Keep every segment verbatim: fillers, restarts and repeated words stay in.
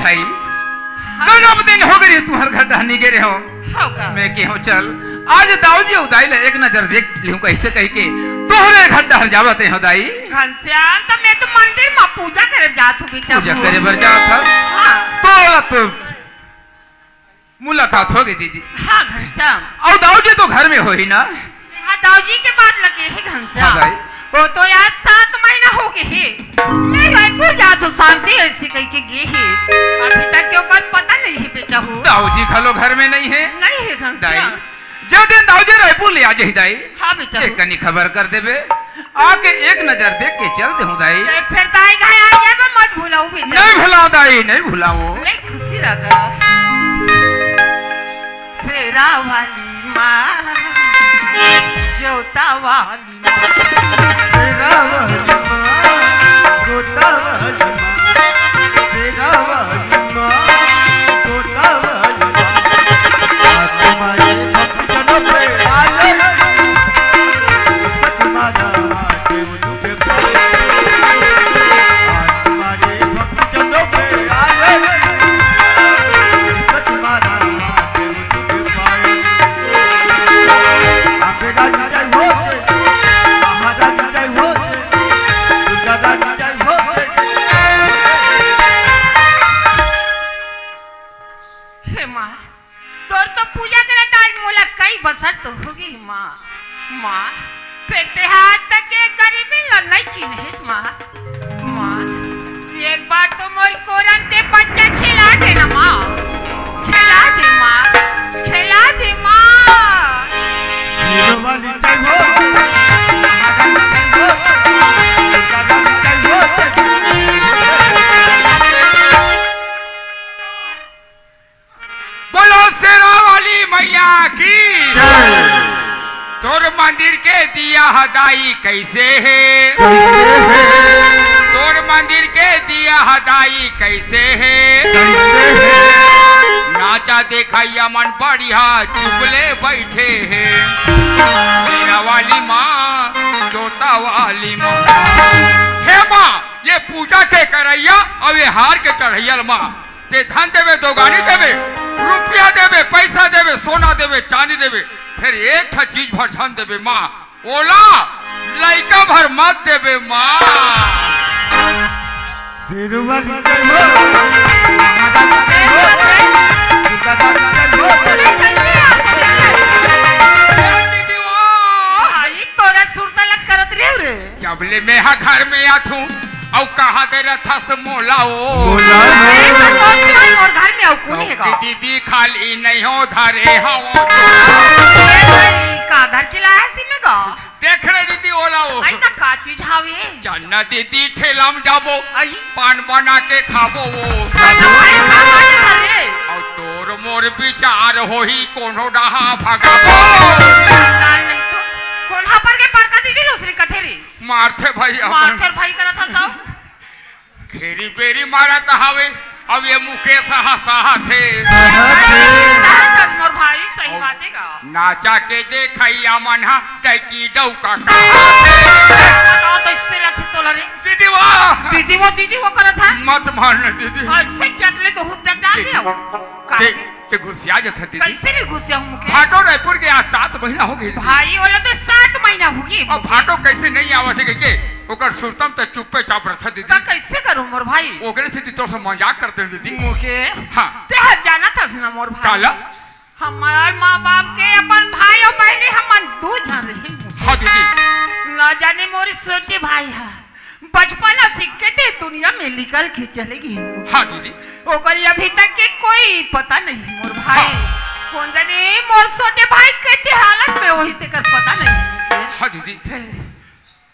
भाई, हाँ। गजब दिन हो गे तुम्हर घर डहर नइ गे रेहेंव। हो गा। मैं केहेंव चल, आज दाऊ जी अउ दाई ला एक नजर देख लेहूं कहिके, तोहरे घर डहर जावत रेहेंव दाई। घनश्याम, त मैं तो मंदिर म पूजा करे जात हंव बेटा। पूजा करे बर जात हस? हाँ। तोला तो मुलाकात हो गे दीदी। हाँ घनश्याम। अउ दाऊ जी तो घर में होही ना? हाँ, दाऊ जी के बात लगे हे घनश्याम। हाँ दाई। वो तो यार सात महीना हो गे हे। मैं रायपुर जात हंव, शांति अइसे कहिके गे हे। अभी तक के ओकर पता नइ हे बेटा हो। दाऊ जी घलो घर में नइ हे। नइ हे घनश्याम। दाई, जे दिन दाऊ जी रायपुर ले आ जाही दाई, हाँ बेटा हो। एक कनी खबर कर देबे। आके एक नजर देख के चल देहूं दाई। देख फेर दाई घर आ जाबे, मत भुलाहू बेटा। नइ भुलांव दाई, नइ भुलांव। ले खुशी लगा। शेरा वाली माँ, जोता वाली माँ। शेरा वाली माँ, जोता वाली माँ, शेरा वाली माँ, जोता वाली माँ। आज तुम्हारे भक्त जनों पे आ गई, तुम्हारा हे माँ, तोर तो पूजा करत आज मोला कई बछर तो होगे माँ। माँ, फेर तेंहा आज तक के गरीबी ल नइ चिन्हेस माँ। माँ, एक बार तो मोर कोरा म ते बच्चा खेला दे ना माँ। खेला दे माँ, खेला दे माँ। हीरो वाली जय हो, महारानी जय हो, दुर्गा रानी जय हो। बोलो शेरा वाली मैया की। जय। तोर मंदिर के दिया ह दाई कइसे हे? कइसे हे? तोर मंदिर के दिया ह दाई कइसे हे? कइसे हे? नाचा देखइया मन बढ़िया चुप ले बइठे हे। शेरा वाली माँ, जोता वाली माँ। हे माँ, ये पूजा के करइया अउ ये हार के चढ़इया ल माँ, ते धन देबे, दोगानी देबे, रुपया देबे, पइसा देबे, सोना देबे, चांदी देबे, फेर एक ठा चीज भर झन देबे माँ, ओला लइका भर मत देबे माँ। शेरा वाली जय हो, महारानी जय हो, दुर्गा रानी जय हो। भाई, तोरा सुरता लत करत रेहेंव रे। जब ले मैं हा घर में आथूं, अउ कहा दे रथस मोला ओ। मोला ओ। ए, तो कौन सी आई और घर में अउ कौन है गा? दीदी खाली नइ हों धरे हवं। ए भाई, का धर के लाय हस इमे गा? देख रे दीदी ओला ओ। आई त का चीज हावे? चल ना दीदी ठेला म जाबो। आई। पान बना के खाबो ओ। अरे, अरे। अउ तोर मोर बिचार होही कोनो डहा भगाबो। नहीं तो कोन हा पर के बड़का दीदी लोसरी कथे रे? मारथे भाई अपन। मारथे भाई करत हस तो। घेरी बेरी मारत हावे, अब ये मुकेश हा सहत हे। सहत हे। मोर भाई, सही बात हे गा। नाचा के देखइया मन हा डैकी डौका कहा। बताओ तो इससे लगी तो लड़ी। दीदी वो। दीदी वो, दीदी वो करत हे। मत मारना दीदी। ऐसे चटले तो हुद डाल दिया। का ते, के? ते घुसिया जात हे दीदी। कैसे नहीं घुसिया हूँ मुकेश? भाटो रायपुर के आज सात महीना हो गए दीदी। भाई, ओला तो सात महीना हो गए अउ मुकेश। भाटो कैसे नहीं आवत हे के? ओकर सुरता म त चुप्पे चाप रथे दीदी। त कैसे करूं मोर भाई? ओकरे सेती तोर से मजाक करत हंव दीदी। मुकेश, हाँ। तें ह जानत हस ना मोर भाई। काला? हमर माँ बाप के अपन भाई अउ बहिनी हमन दू झन रहे। हाँ दीदी। न जाने मोर छोटे भाई ह बचपन से कते दुनिया में निकल के चले गे। हाँ दीदी। ओकर अभी तक के कोई पता नहीं मोर भाई। हाँ। कोन जाने मोर छोटे भाई कते हालत में होही तेकर पता नहीं। हाँ दीदी।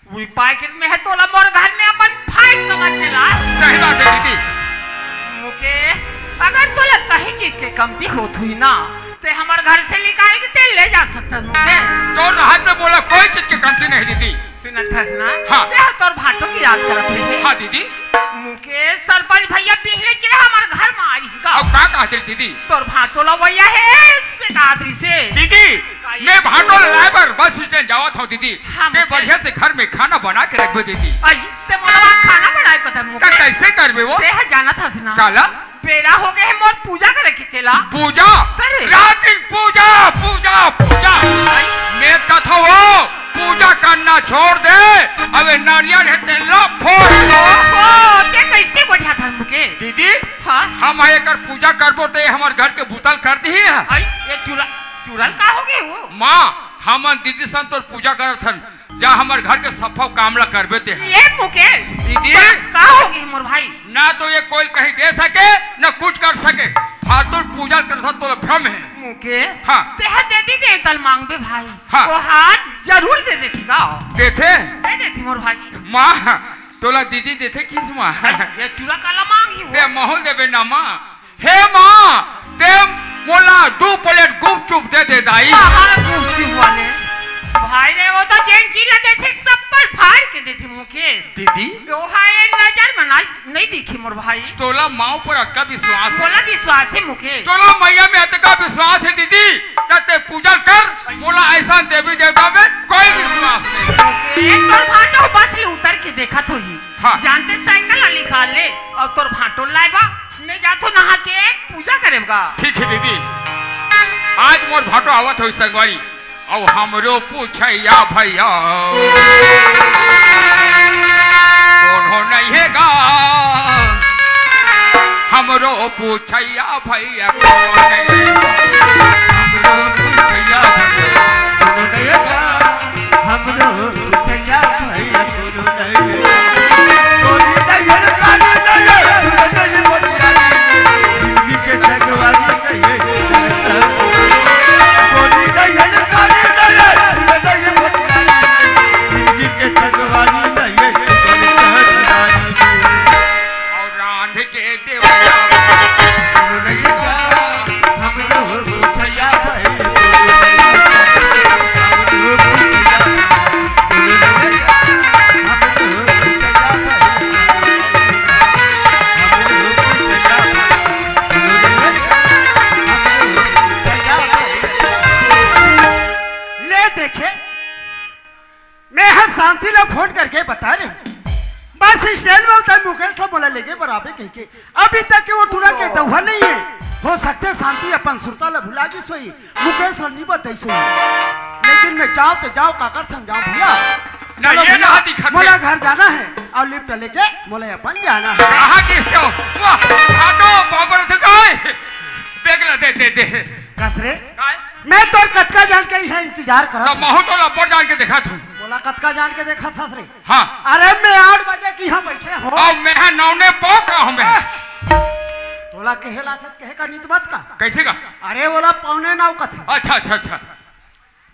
उही पैकेट में हे तोला मोर घर में अपन भाई समझ के ला। सही बात हे दीदी। मुकेश, अगर तोला कहीं चीज के कमती होत हुई ना, ते हमर घर से निकाल के तें ले जा सकत हस मुकेश। तोर हाथ में मोला कोई चीज के कमती नहीं दीदी। सुनत हस ना? हाँ। तें ह तोर भाटो के याद करत हे। हाँ दीदी। मुकेश, सरपंच भैया बिहने के हमर घर में आइस गा। अब का कहत हे दीदी? तोर भाटो ला भैया हे से कहत रहिसे। दीदी, का ये? मैं भाटो ला लाय बर बस स्टैंड जावत हंव दीदी। हाँ, तें मुकेश। बढ़िया से घर में खाना बना के रखबे दीदी। अई, तें मोला खाना बनाय के कथस मुकेश। त कैसे करबे वो? तें ह जानत हस ना? काला? बेरा हो गए हे मोर पूजा करे के तेला। पूजा? करे। रात दिन पूजा, पूजा, पूजा। भाई। मैं कथा हो, पूजा करना छोड़ दे। अबे नारियल हे तेला फोड़। ओहो, ते कैसे गोठियाथस मुके? दीदी, हाँ? हम एकर पूजा करबो ते हमर घर के बुता ल कर दिही है। आई, ये चुरा, चुरा ल का हो गए हो? माँ, हमन दीदी सन तोर पूजा करत हन। जा हमर घर के सफा काम ला करबे ते ह। ये मुकेश, दीदी। का हो गए मोर भाई? ना तो ये कोई कहीं दे सके, ना कुछ कर सके। फालतू पूजा करत हस तोला भ्रम हे। मुकेश, हाँ। ते ह देवी देवता ल मांगबे भाई। हाँ। वो हाथ जरूर दे देती का? देथे? दे देती मोर भाई। माँ, तोला दीदी देथे किस माँ? ये चुरा काला मांगी हो? ते महूँ ल देबे ना माँ। हे माँ, ते मोला दू प्लेट गुपचुप दे दे दाई। हाँ, गुपचुप वाले। भाई रे, वो तो जेन चीज ला देथे, सब पर फाड़ के देथे मुकेश। दीदी? वो हा ये नजर में ना, नहीं दिखी मोर भाई। तोला माँ ऊपर अतका विश्वास हे? मोला विश्वास हे मुकेश। तोला मैया में अतका विश्वास हे दीदी, त ते पूजा कर, मोला ऐसा देवी देवता में कोई विश्वास नहीं। एक तोर भांटो बस ले उतर के देखत होही। हाँ। जानते साइकिल ला निकाल ले अउ तोर भांटो लाए बा। मैं जाथो नहा के पूजा करे गा। ठीक है दीदी, आज मोर भांटो आवत होही संगवारी। अउ हमरो पूछैया भैया कोनो नहीं हे गा, हमरो पूछैया भैया कोनो नहीं हे। हमरो पूछैया भैया कोनो नहीं हे गा, हमरो पूछैया भैया कोनो नहीं हे। ले देखे, मैं हर शांति ला फोन करके बता रहे हूँ। बस स्टैंड में उतर मुकेश ला बोला लेके बराबर कह के। अभी तक के वो टूरा के दौहा नहीं है। हो सकते शांति अपन सुरता ला भुला गिस होही, मुकेश ला नहीं बताइस होही। लेकिन मैं जाओ तो जाओ, काकर संग जाओ भैया। ना, चलो ये भैया, ना दिखत मोला है। घर जाना है और लिफ्ट लेके मोला अपन जाना है। कहाँ गिस हो? वाह, ऑटो पावर से काय? बैग ला दे, दे, दे। कस रे? काय? मैं तोर कतका जान के इहाँ इंतजार करत तो हूँ। महू तो लब्बर जान के देखत हूँ। बोला कतका जान के देखत हस रे? हाँ। अरे मैं आठ बजे के इहाँ बैठे हूँ। अब मैं हा नौ ने पौ का हूँ मैं। तोला कहे ला था, कहे का नीत मत का। कैसे का? अरे बोला पौने नौ कथे। अच्छा, अच्छा, अच्छा।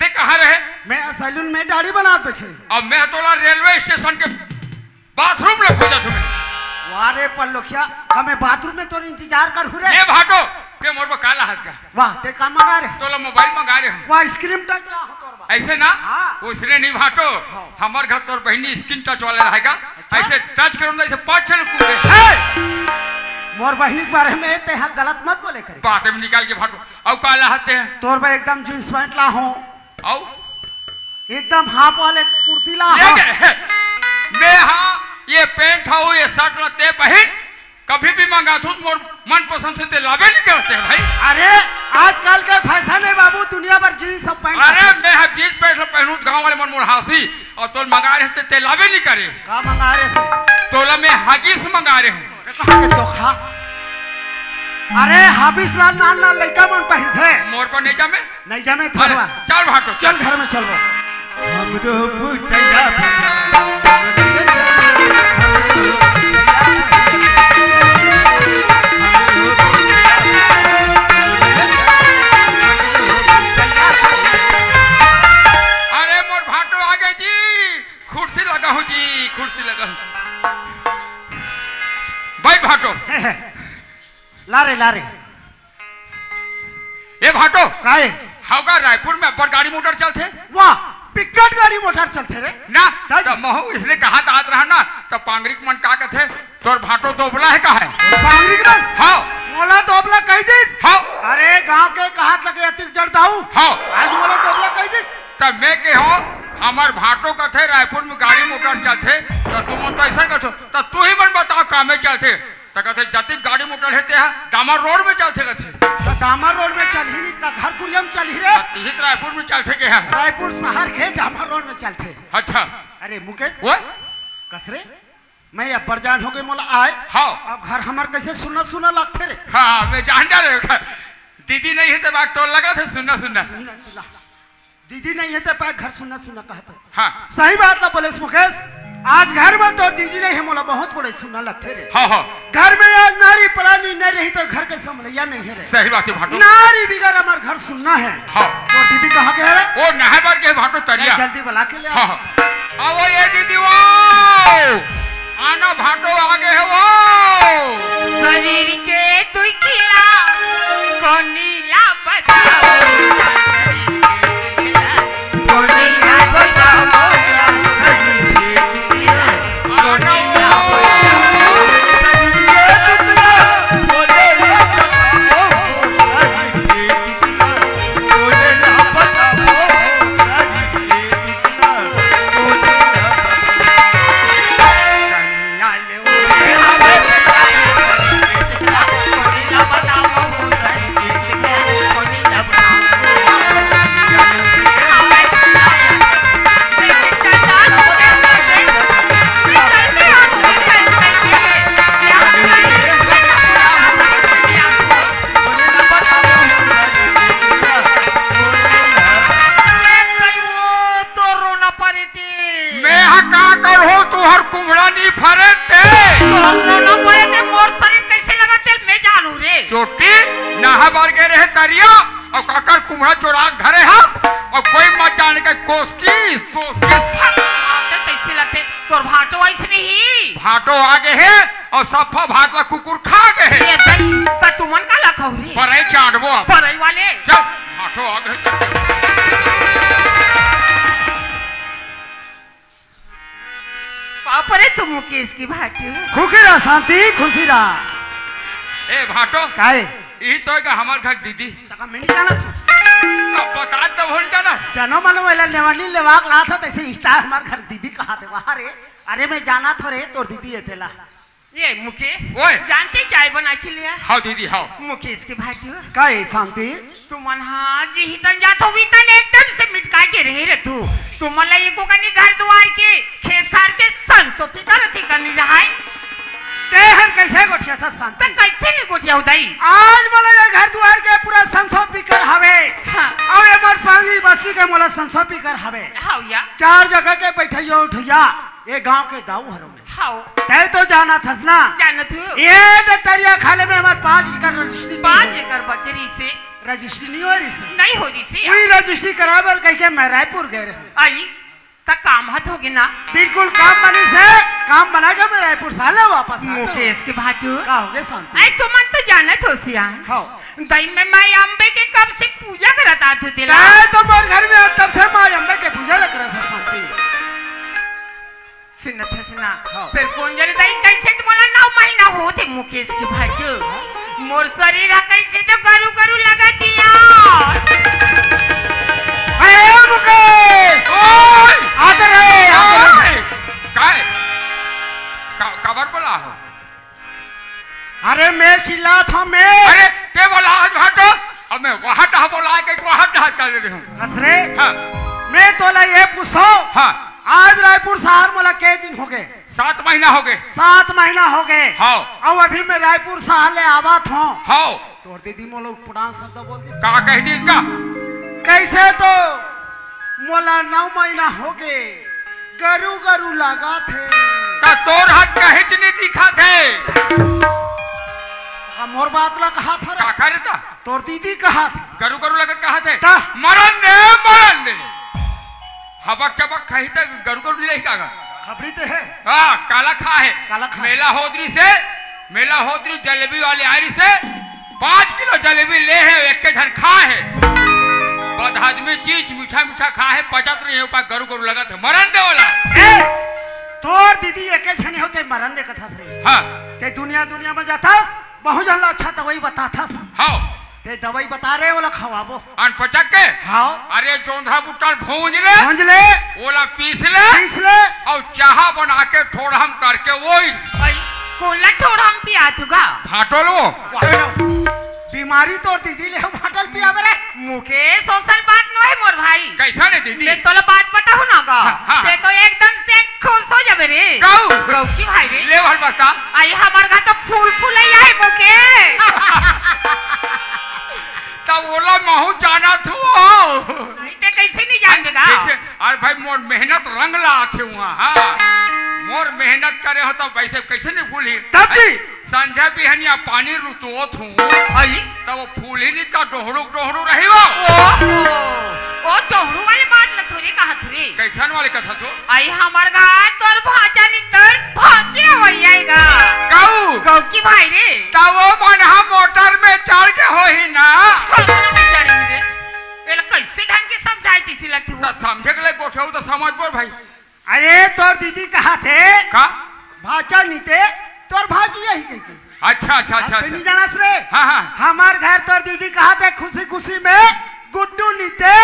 ते कहाँ रहे? मैं सैलून में दाढ़ी बनात बैठे रहे। अब मैं तोला रेलवे स्टेशन के बाथरूम ले खोजत हूँ। वाह रे पल्लोखिया, का मैं बाथरूम में तोर इंतजार करहूँ रे। ये भाटो, ते मोर बर का लाहत का? वाह, ते का मंगा रे? तोला मोबाइल मंगा रहे हूँ। वाह, स्क्रीन टच ला हो तोर बर। ऐसे ना? हाँ। उसने नहीं भाटो, हाँ। हमर घर तोर बहिनी स्क्रीन टच वाले रहेगा। अच्छा? ऐसे टच करूँ ना, ऐसे पाछे ले कूदे। ए! मोर बहिनी के बारे में ते हा गलत मत बोले करे। बात में निकाल के भाटो। अउ का लाहत हे? तोर बर एकदम जींस पैंट ला हो। अउ? एकदम हाफ वाले कुर्ती ला ये हो। दे, मैं हा, ये पैंट हो, ये शर्ट ला ते बहिन, कभी भी मंगाथू त मोर मनपसंद से ते लाबे नहीं करते भाई। अरे, आजकल के फैशन है बाबू, दुनिया भर जींस सब पैंट अरे, पहनथे। मैं हा जींस पैंट ला पहनूँ त गाँव वाले मन मोर हाँसी, अउ तोला मंगा रहे ते, ते लाबे नहीं करे। का मंगा रहे थे? तोला मैं हगीस मंगा रहे हूँ। अरे, कहाँ के धोखा? अरे, हगीस ला नान नान लइका मन पहनथे। मोर बर नहीं जामे। नहीं जामे अरे, थोड़वा। चल भाटो, चल चल। घर में चल बा। हमरो भुजैया अरे मोर भाटो आ गए जी, कुर्सी लगाओ जी, कुर्सी लगाओ। भाई भाटो। ला रे, ला रे। ए भाटो, काहे? हव का रायपुर में अब्बड़ गाड़ी मोटर चलथे? वाह, बिकट गाड़ी मोटर चलथे रे। ना, तब? त महू इसने कहा तात रहा ना, त पांगरिक मन का कथे, तोर भाटो दोबला हे का हे? पांगरिक मन? हाँ। मोला दोबला कहि दिस? हाँ। अरे, गांव के कहात लगे अतिक जड़ दाऊ। हाँ। आज मोला दोबला कहि दिस? त मैं के हो, हमर भाटो कथे रायपुर में गाड़ी मोटर चलथे, त तुमन तो ऐसा कथो, त तू ही मन बताओ का में चलथे? त कथे, "जतिक गाड़ी मोटर हे, तेहा डामर रोड में चलथे," कथे। त डामर रोड में चलही नहीं, त घर कुरिया में चलही रे। त तिही त रायपुर में चलथे के हा? रायपुर शहर के डामर रोड में चलथे। अच्छा। अरे मुकेश। ओए? कस रे? मैं अब्बर जान हो गए मोला आए। हाँ। अब घर हमर कैसे सुन्ना सुन्ना लगथे रे? हाँ, मैं जान डरे। दीदी नहीं हे त बात तो लगथे सुन्ना सुन्ना। सुन्ना सुन्ना। दीदी नहीं हे त पाए घर सुन्ना सुन्ना कहत हे। हाँ। सही बात ला बोलेस मुकेश, आज घर में तोर दीदी नहीं हे, मोला बहुत बड़े सुन्ना लगथे रे। हाँ, हाँ। घर में आज नारी परानी नहीं रही त घर के समलैया नहीं हे रे। सही बात हे भाटो। नारी बिगर हमर घर सुन्ना हे। हाँ। तोर दीदी कहाँ गे हे रे? ओ नहाए बर गे भाटो तरिया। जल्दी बुला के ले आ। हाँ, हाँ। आवो ये दीदी वो। आना भाटो आगे हे वो। शरीर के दुई किला कोनी ला बताओ। मैं हा का करहूं, तुहर कुम्हड़ा नी फरे ते। तोर रोना परे ते मोर शरीर कैसे लगथे, मैं जानू रे। चोटी, नहा बर गे रहे तरिया, अउ काकर कुम्हड़ा चोरा के धरे हस, अउ कोई मत जाने के कोसकिस, कोसकिस। भाटो कैसे लगथे, तोर भाटो अइसने ही। भाटो आगे हे, अउ सफा भात ला कुकुर खा गे हे। ये भाई, त तुमन का लखौ रे? परई चाटबो अब। परई वाले। चल, भाटो आगे हे, चल। बाप रे, तू मुकेश के भाटो। खुशी रह शांति, खुशी रह। ए भाटो। काहे? ई तो का हमर घर दीदी। तका मैं नहीं जाना था। तो बता तो भूल जाना। जनो मनो वाला नेवानी लेवाक ला था, तैसे इस्ता हमर घर दीदी कहा दे वहाँ रे। अरे मैं जाना थो रे, तोर दीदी हे तेला। ये मुकेश, ओए। जानते चाय बना के लिया? हाँ दीदी, हाँ। मुकेश के भाटो। का हे शांति? तुमन हा जिही तन जात हो, वी तन एकदम से मिटका के रहे रे तू। तुमन ला एको कनी घर दुआर के, खेत खार के संसो फिकर थी करनी रहाय। ते हर कैसे गोठिया था शांति? त कैसे नहीं गोठिया हो दाई? आज मोला ये घर दुआर के पूरा संसो फिकर हवे। हाँ। अउ ये मोर पांगी बसी के मोला संसो फिकर हवे। हाँ या। चार जगह के बैठैया उठैया, ये गांव के दाऊ हरो में। हाओ। तै तो जानत हस ना? जानत हूँ। ये दे तरिया खाले में हमर पाँच एकड़ रजिस्ट्री नहीं पाँच होय। एकड़ बचे रहिसे। रजिस्ट्री नहीं होय रहिसे। नहीं होय रहिसे। वही रजिस्ट्री कराए बर कहिके मैं रायपुर गए रहूँ। आई, त काम हत होगे ना? बिल्कुल काम बनिस हे, काम बना के मैं रायपुर साले वापस आत हूँ। मुकेश के भाटो। का होगे शांति? आई, तुमन तो जानत हो सियान। हाँ। दई में माई अम्बे के कब से पूजा करत आत हो तेला? तै तो मोर घर में तब से माई अम्बे के पूजा ल करत हस शांति। सुनत हस ना? हाँ। फेर कोन जनी दाई, कैसे त मोला नौ महीना होत हे मुकेश के भाटो। मोर शरीर ह कैसे त गरु गरु लगत हे यार। अरे ए मुकेश! ओए! आते रहे, आते रहे। ओए! काय? का-, काबर बोला हो? अरे मैं चिल्लात हूँ मैं। अरे ते बोला आज भाटो, अब मैं वहाँ डहा बोला के वहाँ डहा चल रहे हूँ। कस रे? हाँ। मैं तोला ये पूछता हूँ। हाँ। आज रायपुर शहर मोला के दिन होगे? सात महीना होगे। सात महीना होगे। हाँ। अउ अभी मैं रायपुर शहर ले आवत हूँ। हाँ। तोर दीदी मोला उटपटांग शब्द बोल दिस। का कह दिस का? कैसे तो मोला नौ महीना होगे, गरु गरु लागत हे। त तोर हाथ कहीं च नहीं दिखत हे। का मोर बात ला कहा था रे? का करे त? तोर दीदी कहा थी। गरु गरु लगत कहा थे। त? मरन दे, मरन दे। हबक चबक खाही त गरु गरु नहीं रही का गा? खबरी ते हे। हाँ, काला खा हे। काला खा हे। मेला होत रहिसे, मेला होत रहिसे, जलेबी वाले आय रहिसे, पाँच किलो जलेबी ले हे, एक के झन खा हे। बद आदमी चीज मीठा मीठा खा हे, पचत नहीं हे, ऊपर गरु गरु लगत हे, मरन दे ओला। ए, तोर दीदी एके झने होते मरन दे कथस रे। हाँ। ते दुनिया दुनिया में जाथस, बहुत झन ला अच्छा दवाई बताथस। हाँ। ते दवाई बता रे, ओला खवाबो। अनपचक के? हाँ। अरे जोंधरा बूटा ल भूंज ले। भूंज ले। ओला पीस ले। पीस ले। अउ चाहा बना के ठोड़हम करके ओई। आई। कोला ठोड़हा म पियात हूँ गा। भाटो ल वो। बीमारी तोर दीदी ले हम भाटो ल पियाबे रे। मुकेश, ओसन बात नो हे मोर भाई। कइसन हे दीदी? मैं तोला बात बताहूँ ना गा। हाँ, हाँ। ते तो एकदम से खुश हो जाबे रे। गऊ। गऊ की भाई रे। ले वाल बता। अई हमर घर तो फूल फुलइया हे मुकेश। तब ओला महूँ जानत हूँ। अई ते कइसे नहीं जानबे गा? कइसे? अरे भाई, मोर मेहनत रंग ला आथे उहाँ, हाँ। मोर मेहनत करे हो तब वइसे कइसे नहीं भूलही? तब भी। संझा बिहनिया पानी रुतोत हूँ। अई? तब वो फूल ही नहीं का डोहड़ू डोहड़ू रही वो। ओ, ओ, ओ डोहड़ू वाले बात ल थोरे कहत रे। कइसन वाले कथा तो? अई हमर गा तोर भांचा नितर भांचे होई आएगा। गऊ। गऊ की भाई रे। तब वो मन हा मोटर में चढ़ के होही ना। मोटर में चढ़ रे। एला कइसे ढंग के समझाए किसी लगथे वो? त समझे के ले गोठे हो त समझ बोल भाई। अरे तोर दीदी कहत हे। का? भांचा निते तोर भांची यही कहिके। अच्छा, अच्छा, अच्छा, अब तू अच्छा। नहीं जानस रे। हाँ, हाँ। हमर घर तोर दीदी कहत हे खुशी खुशी में गुड्डू निते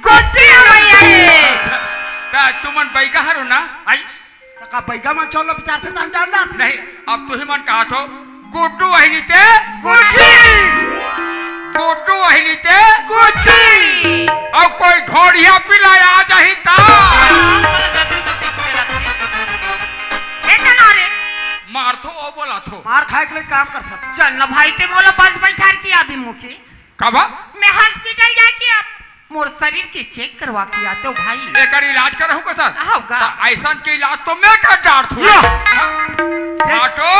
गुड्डी अवइया हे। त तुमन बइगा हरो ना? अई। त का बइगा म चौल बिचार से तहन जान डार? नहीं, अब तुही मन कहत हो, गुड्डू अही निते गुड्डी। गुड्डू अही निते गुड्डी। अउ कोई ढोढ़िया पिलाया जाही ता। ए तना रे। मारथो अउ बोलाथो। मार खाए के लिए काम कर सकत। चल ना भाई, ते मोला बस बैठार के आबे मुकेश। काबर? मैं हॉस्पिटल जाके अब मोर शरीर के चेक करवा के आते हो भाई। एकर इलाज करहूँ का सर? आओ गा। त अइसन के इलाज तो मैं कर डारथूँ। या। भाटो,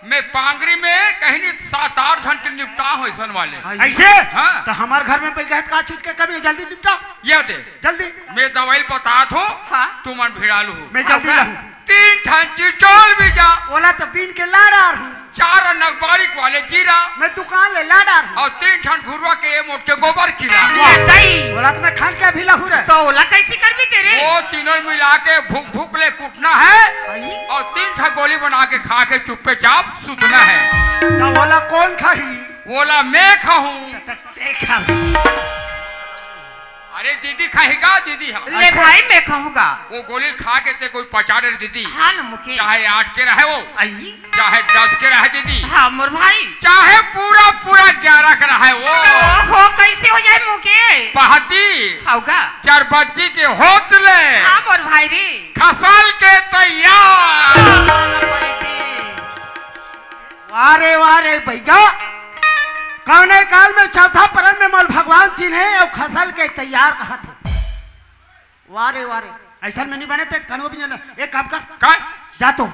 मैं पांगरी में कहीं नहीं सात आठ झन के निपटा हो अइसन वाले। अइसे? हाँ। त हमर घर में बइगा हे त का चीज के कमी हे? जल्दी निपटा। ये दे। जल्दी। मैं दवाई ल बतात हूँ, हाँ। तुमन भिड़ा लू। मैं जल्दी आओ गा। लाहूँ। तीन ठन चिचोल बीजा। ओला तो बीन के ला डारहूँ। चार अनक बारीक वाले जीरा। मैं दुकान ले ला डारहूँ। अउ तीन ठन घुरुवा के ए मोट के गोबर कीरा। वाह। सही। ओला तो मैं खन के भी लाहूँ रे। त ओला कइसे करबे तेरे? वो तीनों मिला के भूक भूक ले कुटना हे। अई? अउ तीन ठन गोली बना के खा के चुप्पे चाप सुतना हे। त ओला कोन खाही? ओला मैं खाहूँ। त, त ते खाही। अरे दीदी खाही का दीदी? हाँ। ले अच्छा। भाई, मैं खाहूँ गा। वो गोली खा के ते कोई पचा डरे दीदी। हाँ ना मुकेश। चाहे आठ के रहे वो। अई? चाहे दस के रहे दीदी। हाँ मोर भाई। चाहे पूरा पूरा ग्यारह के रहे वो। ओहो, कइसे हो जाए मुकेश? पहाती। हव गा। चार बज्जी के होत ले। हाँ मोर भाई रे। खसल के तैयार। वाह रे, वाह रे बइगा, कउने काल में चौथा परन में मोला भगवान चिन्हे अउ खसल के तैयार कहत हे। वाह रे, वाह रे, अइसन में नहीं बने ते कनो भी नहीं। एक काम कर। का? जा तो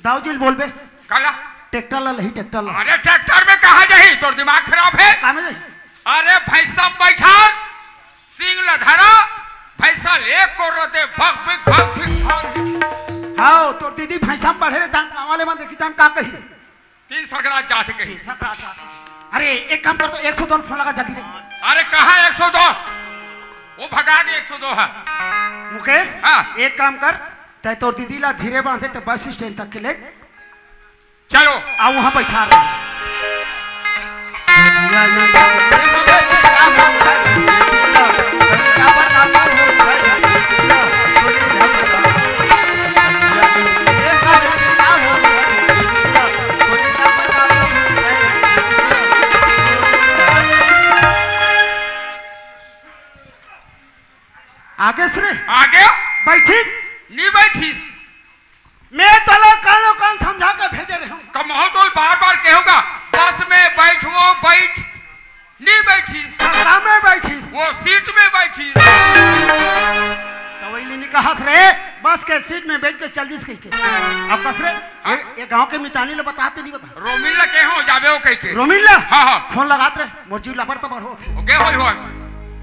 दाऊ जी ल बोलबे। काला? ट्रैक्टर ला लही, ट्रैक्टर ला। अरे ट्रैक्टर में कहाँ जाही? तोर दिमाग खराब हे? का में जाही? अरे भैंसा में बैठार, सिंग ला धरा, भैंसा ल एक कोर दे, भग भिग, भग भिग, भग भिग। हाँ, तोर दीदी भैंसा में बढ़े रे, तहन गाँव वाले मन देखही तहन का कही रे? तीन सकरात जात कही। सकरात जात। अरे, एक काम कर तो, एक सौ दो ल फोन लगा जल्दी रे। अरे, कहाँ एक सौ दो? वो भगा के एक सौ दो हे। मुकेश, हाँ। एक काम कर, तैं तोर दीदी ला धीरे बांधे ते बस स्टैंड तक के ले। चलो। आ, वहाँ बैठा रहे। आगे से रे। आगे? बैठिस? नहीं बैठिस। मैं तोला कानो कान समझा के भेजे रहे हूँ। तो महू तोल बार बार कहूँगा, बस में बैठ, वो बैठ, नहीं बैठिस। कहाँ में बैठिस? वो सीट में बैठिस। तो वही नहीं कहत रे, बस के सीट में बैठ के चल दिस कह के। अब बस रे, हाँ? ये, ये गांव के मितानी ला बतात नहीं बता। रोमिल ला कहे हो जाबे वो कह के। रोमिल ला? हाँ, हाँ। फोन लगात रे, मोर जीव लबर तबर होत। ओके, होय, होय।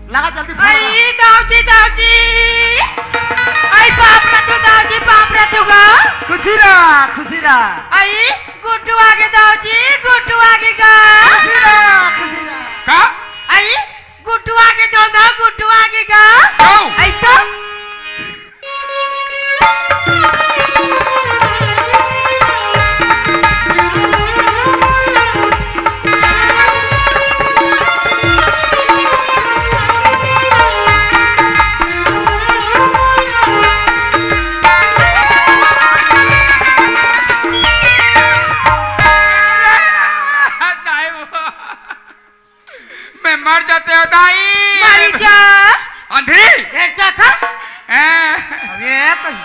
लगा जल्दी फोन लगा। अई, दाऊ जी, दाऊ जी। अई, बाप रे तू, दाऊ जी, बाप रे तू गा। खुशी रहा, खुशी रहा। अई, गुड्डू आगे दाऊ जी, गुड्डू आगे गा। खुशी रहा, खुशी रहा। का? अई, गुड्डू आगे दो गा, गुड्डू आगे गा। क्यों? अई तो। मर जाते हो दाई। मरी जा। अंधी। ढेर सा खा। हैं? अब ये कही।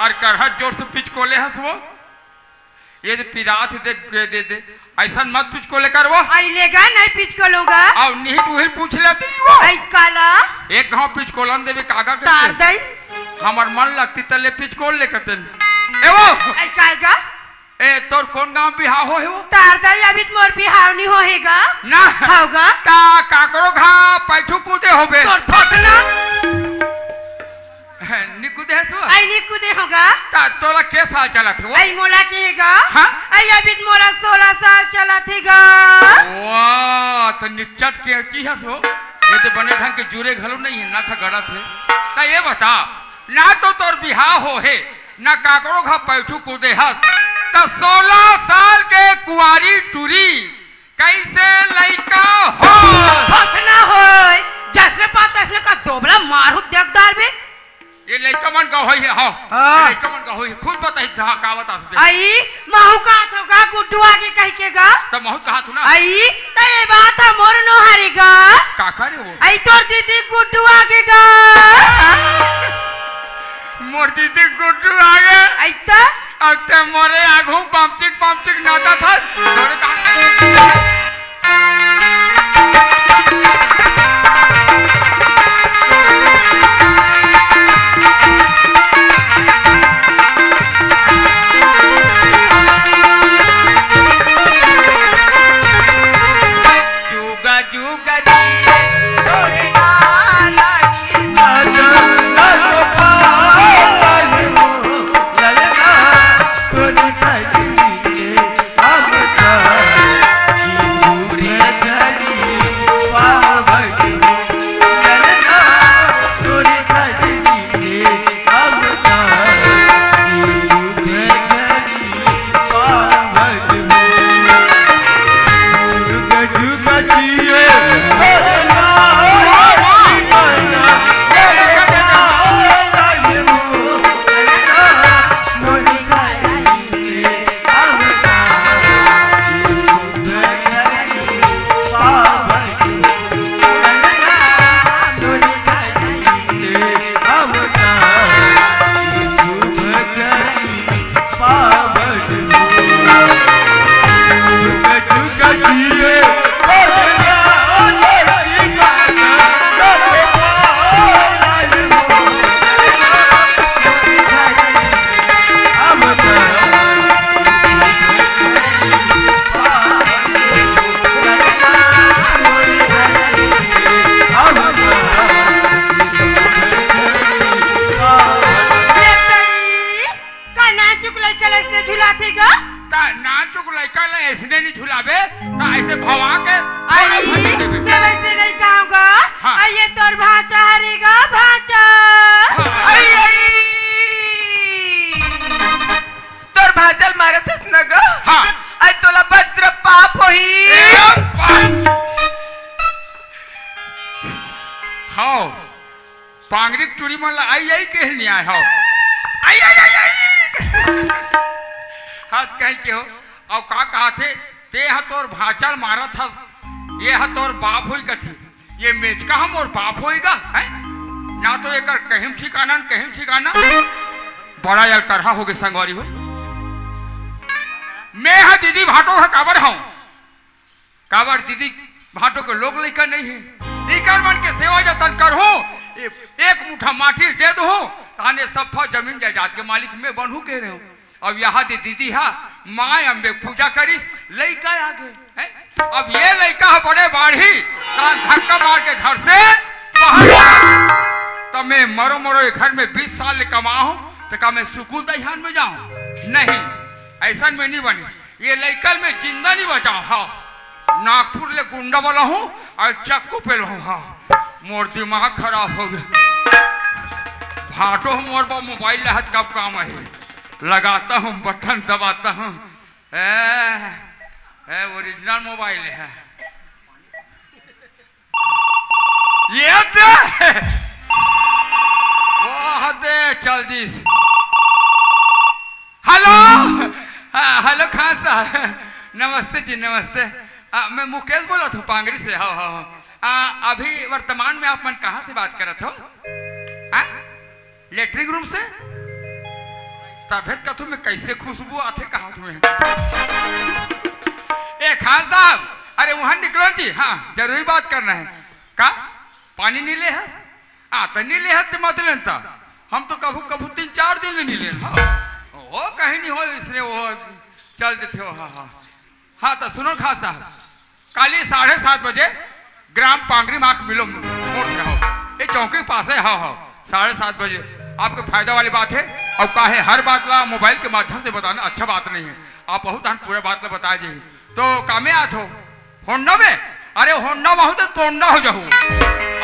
और करहत जोर से पिचकोले हस वो। ये दे पिरात दे, दे, दे, दे। ऐसन मत पिचकोले कर वो। आई लेगा, नहीं पिचकोलूंगा। और निहित उहिल पूछ लेती वो। आई काला। एक घाव पिचकोलन देवे कागा के। तार दई। हमर मन लगती तले पिचकोल ले कतन। ए वो। आई कायगा। ए, तोर कौन गांव बिहाव होहे वो? तार दई, अभी तो मोर बिहाव नहीं होहेगा। ना। होगा। ता काकरो घा पैठू कूदे होबे। तोर थोथना। नी कूदे हस वो? आई नी कूदे होगा। ता तोला के साल चलत हे वो? आई मोला के हेगा। हाँ? आई अभी तो मोला सोलह साल चलत हेगा। वाह, तो निच्चट के अची हस वो। ये तो बने ढंग के जुरे घलो नहीं है, ना था गड़त हे। ता ये बता, ना तो तोर बिहाव होहे, ना काकरो घर पैठू कूदे हस, त सोलह साल के कुंवारी टूरी कैसे लइका हो? भखना होय, जसने पा तसने का दोबला मारू देख डारबे। ये लइका मन का होई हे, हाँ। हाँ। ये लइका मन का होई हे, खुद बताई, हाँ, का बता सकते। आई, महू का थोगा गुड्डू आगे कह के गा। त महू कहा थू ना। आई, त ये बात ह मोर नोहरे गा। का करे वो? आई तोर दीदी गुड्डू आगे गा। मोर दीदी गुड्डू आगे। आई त? अब ते मोरे आगू बमचिक बमचिक नाचा था। तोरे का का नाचुक लइका ल अइसने झुलाथे गा? त नाचुक लइका ल अइसने नी झुलाबे, त अइसे भवा के आई, भगा देबे। मैं वइसे नहीं कहूँगा। हाँ। आ, ये तोर भांचा हरे गा, भांचा। हाँ। आई, आई। तोर भांचा ल मारत हस न गा? हाँ। आई तोला वज्रपात होही। ए, पा-, हाँ। पांगरी के टूरी मन ला आई आई कहे ल नी आय हव। आई, आई, आई, आई। हाथ कहीं के हो। अउ का कहाथे, ते ह तोर भांचा ल मारत हस, ये ह तोर बाप होई कथे। ये मेचका ह मोर बाप होई गा, हैं? ना तो एकर कहीं ठिकाना न कहीं ठिकाना। बड़ा अलकरहा होगे संगवारी हो। मैं ह दीदी भांटो ह काबर हंव? काबर दीदी भांटो के लोग लइका नहीं हे। इकर मन के सेवा जतन करहूं, ए-, एक मुठा माटी दे दूं, ताने सफा जमीन जायदाद के मालिक मैं बनहूं कह रहे हो। अब यहाँ दे दीदी हा माय अम्बे के पूजा करिस, लइका आ गे, हैं? अब ये लइका हा बड़े बाढ़ही, तान धक्का मार के घर से बाहर आ। त मैं मरो मरो ये घर में बीस साल ले कमाहूं, त का मैं सुकून दइहान में जाहूं? नहीं, अइसन में नहीं बने। ये लइका ल मैं जिंदा नहीं बचाहूं। हाँ, नागपुर ले गुंडा वाला हूँ और चक्कू पेल हूँ। हाँ, मोर दिमाग खराब हो गया। भांटो मोर बा मोबाइल ले हाथ कब काम है, लगाता हूँ, बटन दबाता हूँ। ए, ए, ओरिजिनल मोबाइल है। ये दे। वाह दे, चल दिस। हेलो। हाँ, हेलो खान साहब। नमस्ते जी, नमस्ते। आ, मैं मुकेश बोलत हूँ, पांगरी से। हाँ, हाँ, हाँ। आ, अभी वर्तमान में आप मन कहाँ से बात करत हो? हाँ? लेटरिन रूम से? तभे त कथू मैं, कैसे खुशबू आथे कहा तुम्हें। ए खान साहब, अरे वहाँ निकलो जी, हाँ, जरूरी बात करना है। का? पानी नहीं ले है? आ, त नहीं ले है, त मत लेन त। हम तो कभू, कभू तीन चार दिन ले नहीं लेन, हाँ। ओ, कहीं नहीं हो, इसने वो चल देते हो, हाँ, हाँ। हाँ, त सुनो खास साहब, काली साढ़े सात बजे ग्राम पांगरी माख मिलो मोड़ से, हो, ये चौकी के पास है, हाँ, हाँ, साढ़े सात बजे। आपके फायदा वाली बात है। और का है, हर बात ला मोबाइल के माध्यम से बताना अच्छा बात नहीं है। आप बहुत हम पूरा बात ला बता जी, तो कामे आत हो। होंडा में? अरे, होंडा में हो तो टोंडा हो जाओ।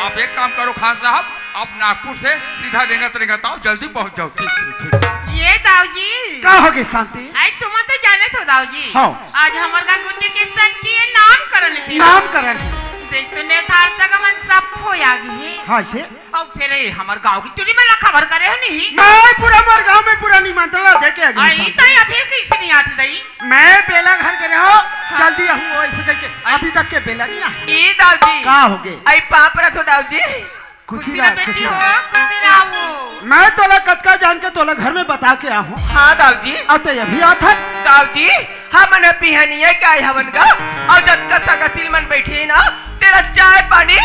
आप एक काम करो खान साहब, आप नागपुर से सीधा रेंगत रेंगत आओ, जल्दी पहुंच जाओ। ठीक, ठीक, ठीक। ये दाऊ जी। का हो गए शांति? आई तुम तो जाने तो दाऊ जी। हाँ। आज हमार का गुड्डी के सट्टी है नामकरण थी। नामकरण। देख तो नेथार सगमन सब हो आ गई है। हाँ, से? और फिर ये हमार गांव की टुरी में ला खबर करे हो नहीं? मैं पूरा हमार गांव में पूरा निमंत्रण ला दे के आ गई आई शांति। तो अभी कैसे नहीं आती दई? मैं बेला घर के रहो, हाँ। जल्दी आहूँ, ऐसे करके अभी तक के बेला नहीं आया। ई दाऊ जी। का हो गए? आई पाँव परत हो दाऊ जी। खुशी खुशी रह, रह बेटी खुशी हो, रह। खुशी रहो। मैं तोला कतका जान के तोला घर में बता के आहूँ। हाँ दाऊ जी। अब तो अभी आत हस। दाऊ जी, हमन बिहनिया के आए हवन गा, और जतका सगा सिल मन बैठे ना, तेला चाय पानी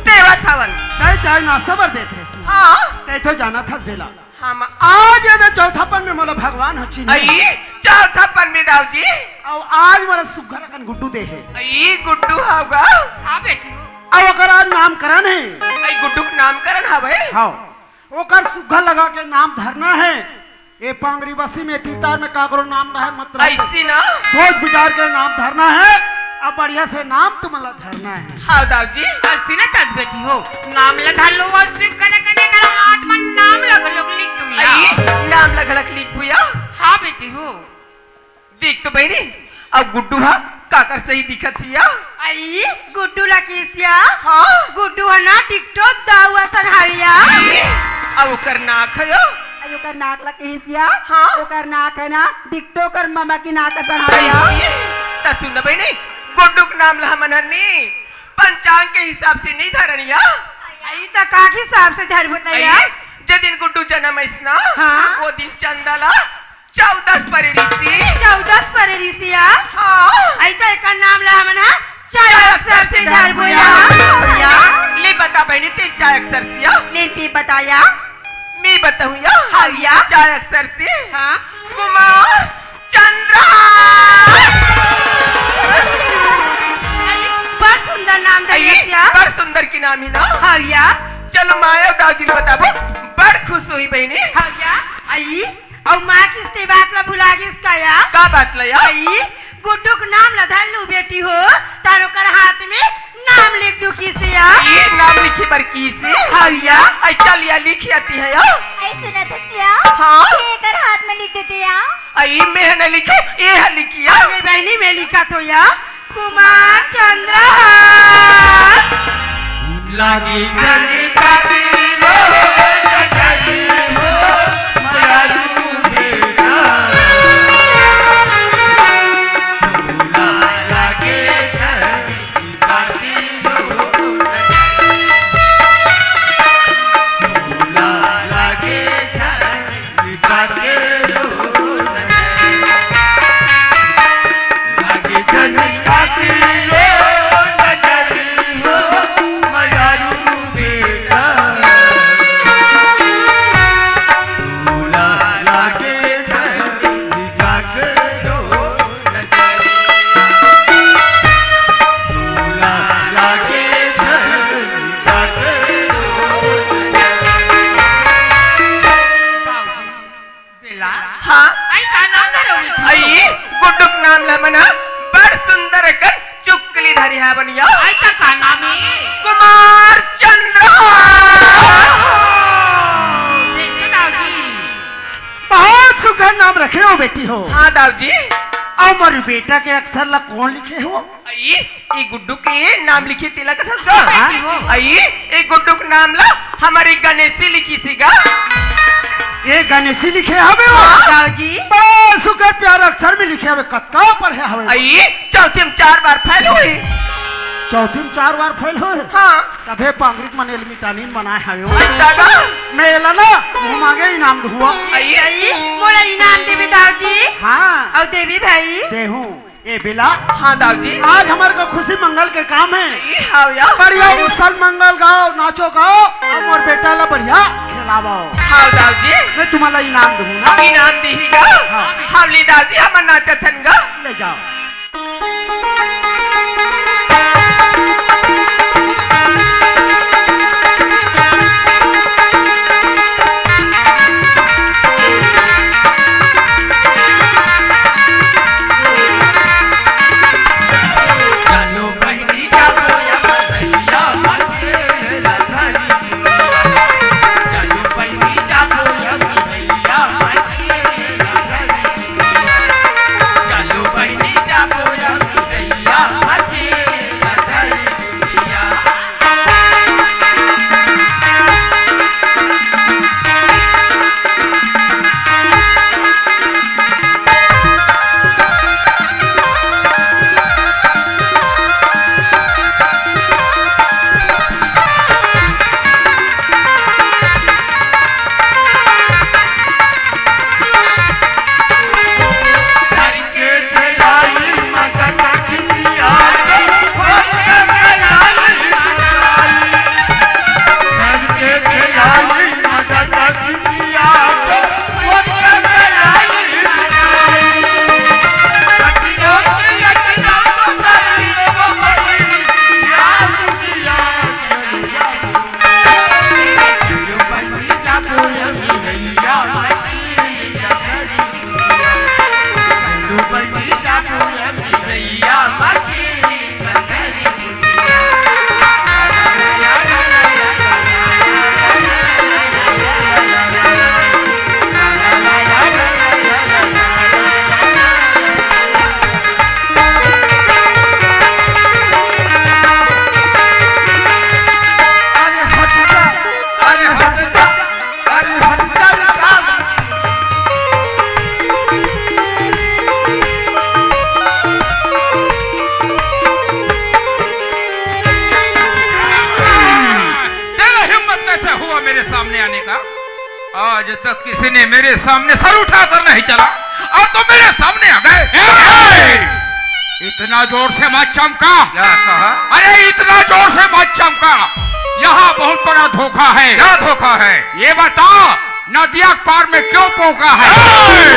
देवत हवन। चाय, चाय नाश्ता बर देत रहिस ना। हाँ। तै तो जानत हस बेला। हम आज ये दे चौथापन में मोला भगवान ह चिन्हे। आई, चौथापन में दाऊ जी। अउ आज मोला सुग्घर अकन गुड्डू दे हे। आई, गुड्डू होगा। हाँ बेटी हो। अउ ओकर आज नामकरण हे। आई, गुड्डू के नामकरण हवे। हाँ, ओकर सुग्घर लगा के नाम धरना हे। ए पांगरी बस्ती में तीरतार में काकरो नाम रहे मत रहे। ऐसी ना। सोच विचार के नाम धरना हे। अब बढ़िया से नाम तुमला धरना हे। हाँ दाऊ जी। ऐसी ना तस बेटी हो, नाम ला धर लो, वो सिर्फ कने कने कर हाथ में नाम लग लग लिख दूंगा। आई, नाम लग लग लिख भैया। हाँ बेटी हो। देख तो बहिनी, अब गुड्डू हा काकर सही दिखत हिया। आई, गुड्डू ला किसिया? हाँ। गुड्डू हा ना टिकटॉक दाऊ असन हविया। अब ओकर नाक है यो। आई, ओकर नाक ला किसिया? हाँ। ओकर नाक है ना टिकटॉकर मामा की नाक असन हविया। ऐसी? त सुन बहिनी, गुड्डू के नाम ला हमन हन्नी पंचांग के हिसाब से नहीं धरनिया। आई, त का के हिसाब से धर बताया? आई, जे दिन गुड्डू जन्म आइस ना, हाँ। वो दिन चंदा ला चौदस परे रिसी। चौदस परे रिसिया? हाँ। अइता एकर नाम ला हमन हा चार अक्षर से धरबो या। या। ले बता बहिनी, ते चार अक्षर से या? ले ते बताया। मैं बताऊं या? हाँ या। चार अक्षर से? हाँ। कुमार चंद्र। अरे, बड़ सुंदर नाम दे आई, या। बड़ सुंदर की नाम ही ना। हाँ या। चलो माया दाऊ जी ल बताबो, बड़ खुश होही बहिनी। हाँ या। आई, अउ माँ किस ते बात ला भुला गिस का या? का बात ला या? आई, गुड्डू के नाम ला धर लू बेटी हो, तार ओकर हाथ में नाम लिख दू किसे या? ये नाम लिखे बर किसे? हाँ या। आई चल या लिख आती है या? ऐसे न दसिया। हाँ। ये एकर हाथ में लिख देते या? आई मैं न लिखो, ये है लिखिया। अरे बहिनी मैं लिखत हो या। कुमार चंद्रहास। लागी जनी काटी लो, जनी हो, मयारू बेटा। झूला लागे जनी काटी लो, झूला लागे जनी बेला। हाँ। आई का नाम धरो बेटी? आई गुड्डू के नाम ला मना बड़ सुंदर अकन चुकली धरी है बनिया। आई का का नाम है? कुमार चंद्र। ओहो, देख तो दाऊ जी। बहुत सुघर नाम रखे हो बेटी हो। हाँ दाऊ जी। अउ मोर बेटा के अक्षर ला कौन लिखे हो? आई, ए गुड्डू के नाम लिखे तेला कथस गा? हाँ? बेटी हो। आई, ए गुड्डू के नाम ला हमारी गणेशी लिखिस गा। ए गणेशी लिखे हवे वो। हाँ, दाऊ जी। बड़ा सुघर प्यारा अक्षर में लिखे हवे, कतका पढ़े हवे वो? अई, चौथी में चार बार फेल होय। चौथी में चार बार फेल होय? हाँ। तभे पांगरिक मन एला मितानिन बनाय हवे वो। अई दादा। मैं एला ना, मुँह मांगे इनाम दूँगा। अई, अई, मोला इनाम देबे दाऊ जी। हाँ। अउ देबे भाई। देहूँ। ए बेला। हाँ दाऊ जी। आज हमर का खुशी मंगल के काम हे। ई हाव या। बढ़िया उछल मंगल गाओ, नाचो गाओ, अउ मोर बेटा ला बढ़िया खेलावो। हाव दाऊ जी। मैं तुम्हारा इनाम दूँगा ना। इनाम दीही गा। हाँ। हाव ली दाऊ जी, हमन नाचत हन गा। ले जाओ। तेरा हिम्मत कैसे हुआ मेरे सामने आने का? आज तक किसी ने मेरे सामने सर उठाकर नहीं चला, और तुम मेरे सामने आ गए। ए! इतना जोर से मत चमका। क्या कहा? अरे, इतना जोर से मत चमका। यहाँ बहुत बड़ा धोखा है। क्या धोखा है? ये बता, नदिया के पार में क्यों पोका है?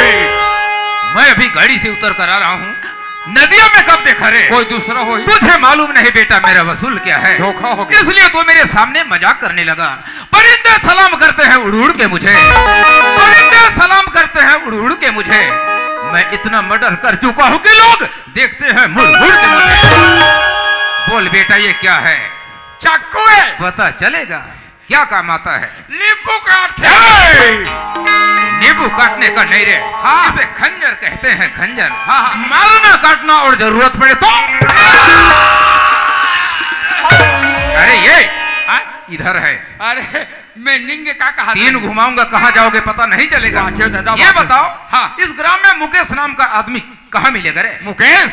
ए! मैं अभी गाड़ी से उतर कर आ रहा हूँ। नदिया में कब देखा रे? कोई दूसरा हो ही। तुझे मालूम नहीं बेटा, मेरा वसूल क्या है। धोखा हो गया। इसलिए तू मेरे सामने मजाक करने लगा। परिंदे सलाम करते हैं उड़ उड़ के मुझे, परिंदे सलाम करते हैं उड़ उड़ के मुझे। मैं इतना मर्डर कर चुका हूँ कि लोग देखते हैं मुड़ मुड़ के मुझे। बोल बेटा, ये क्या है? चाकू है। पता चलेगा, क्या काम आता है? नींबू काटते हैं। नींबू काटने का नहीं रे। हाँ। इसे खंजर कहते हैं, खंजर। हाँ, हाँ। मारना काटना और जरूरत पड़े तो। अरे ये, हाँ? इधर है। अरे मैं निंगे का कहा तीन था? घुमाऊंगा, कहाँ जाओगे पता नहीं चलेगा। अच्छा दादा, ये बात बताओ, हाँ। इस ग्राम में मुकेश नाम का आदमी कहाँ मिलेगा रे? मुकेश?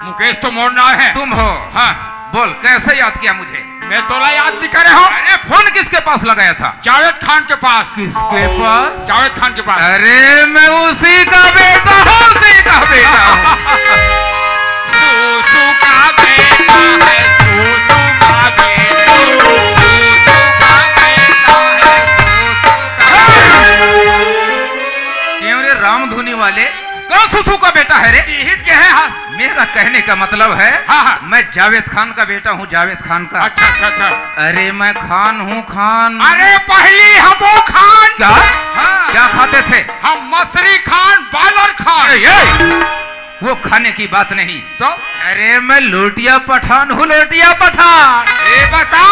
मुकेश तो मोर नाम है। तुम हो? हाँ। बोल, कैसे याद किया मुझे? मैं तोला याद नहीं करे हो। अरे, फोन किसके पास लगाया था? जावेद खान के पास। किसके पास? जावेद खान के पास। अरे, मैं उसी का बेटा हूँ, उसी का बेटा हूँ। सूसू का बेटा है, सूसू का बेटा, सूसू का बेटा है, सूसू का। क्यों रे रामधुनी वाले, कौन सुसु का बेटा है रे? इहित के है, हाँ। मेरा कहने का मतलब है, हाँ, हाँ। मैं जावेद खान का बेटा हूँ, जावेद खान का। अच्छा, अच्छा, अच्छा। अरे मैं खान हूँ, खान। अरे पहली हमो खान। क्या? हाँ। क्या खाते थे? हम मछरी खान, बॉयलर खान। ए, ए, वो खाने की बात नहीं। तो? अरे मैं लोटिया पठान हूँ, लोटिया पठान। ये बता,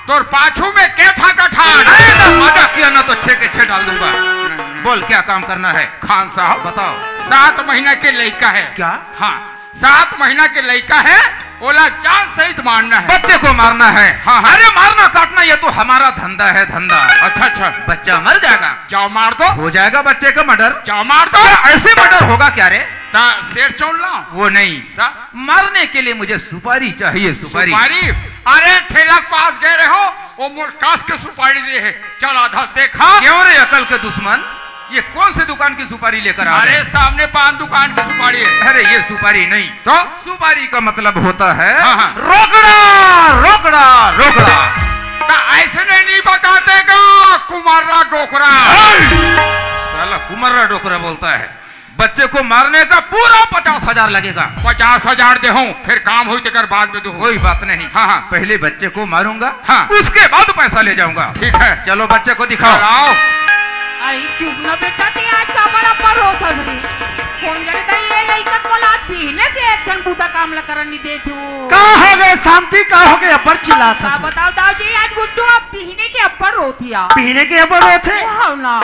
तोर पाछू में के ठा गठान? अरे ना, मजाक किया ना तो छह के छह डाल दूंगा। नहीं, नहीं। बोल, क्या काम करना है? खान साहब, बताओ। सात महीना के लइका है। क्या? हाँ। सात महीना के लइका है, ओला जान सहित मारना है। बच्चे को मारना है। हाँ, हाँ। अरे, मारना काटना ये तो हमारा धंधा है, धंधा। अच्छा, अच्छा। बच्चा मर जाएगा। जाओ, मार दो। हो जाएगा बच्चे का मर्डर। जाओ, मार दो। क्या ऐसे मर्डर होगा क्या रे? ता सेठ चौल लाओ। वो नहीं। ता? मारने के लिए मुझे सुपारी चाहिए, सुपारी। सुपारी? अरे, ठेला के पास गए रहे हो, वो मोर कास के सुपारी दे है। चल, आधा देखा। क्यों रे अकल के दुश्मन, ये कौन से दुकान की सुपारी लेकर आ अरे, रहे? सामने पान दुकान की सुपारी है। अरे, ये सुपारी नहीं। तो? सुपारी का मतलब होता है हाँ, हाँ। रोकड़ा, रोकड़ा, रोकड़ा। तो ऐसे नहीं, नहीं बताते का कुमारा डोकरा। साला कुमारा डोकरा बोलता है। बच्चे को मारने का पूरा पचास हजार लगेगा। पचास हजार दे हूँ, फिर काम होई तेकर बाद में दे हूँ। कोई बात नहीं। हाँ, हाँ। पहले बच्चे को मारूंगा, हाँ। उसके बाद पैसा ले जाऊंगा। ठीक है। चलो बच्चे को दिखाओ। चलाओ। आई चुप ना बेटा, ते आज का बड़ा पर होत हस रे। कौन जानता ये लइका को लात पीने के एक जन बूता काम ला करन नहीं देत हो। का हो गए शांति, का हो गए अब्बर चिल्लात का हस? बताओ दाऊ जी, आज गुड्डू अब पीने के अब्बर रोत हिया। पीने के अब्बर रोत हे? हाँ ना।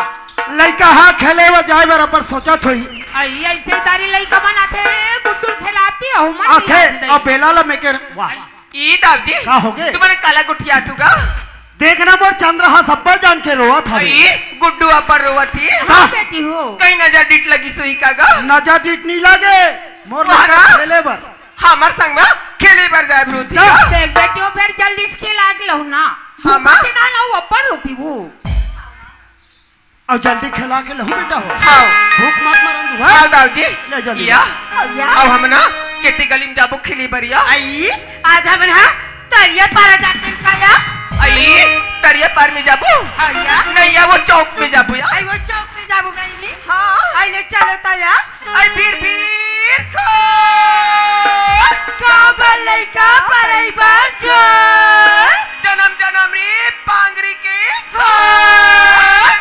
लइका हा खेले व जाए बर अब्बर सोचत होई। आई ऐसे तारी लइका मन आथे, गुड्डू खेलाती हो, मन आथे, नहीं आथे। अब बेला ला में के, वाह। ई दाऊ जी, का हो गए? तुम्हारे काला गुठिया तू का? देखना मोर चंद्रहास अब्बर जान के रोवत हवे। ई गुड्डू अब्बर रोवत ही। हाँ। बेटी हो। कहीं नजर डीट लगी सोई का गा? नजर डीट नहीं लगे। मोर वाह लइका ना। खेले बर। हमर संग में खेले बर जाए रोती जा। का? देख बेटी हो, फिर जल्दी से खेला के लहू ना। हाँ, माँ। भूख से ना ना वो अब्बर रोती वो। अब जल्दी खेला के लहू बेटा हो। हाँ। भूख मत मरन दू, हाँ? हाँ, दाऊ जी। ले जल्दी। या? या? अब हम ना केती गली में जाबो खेली बरिया। आई, आज हम ना तरिया पार जाते का या? आई, तरिया पार में जाबो? हाँ, या। नहीं, या वो चौक में जाबो या? आई, वो चौक में जाबो बहिनी। हाँ। आई, ले चलो ता या। आई, भीड़, भीड़, खो। का बा लइका परई बर जोर। जनम जनम रे पांगरी के खोर।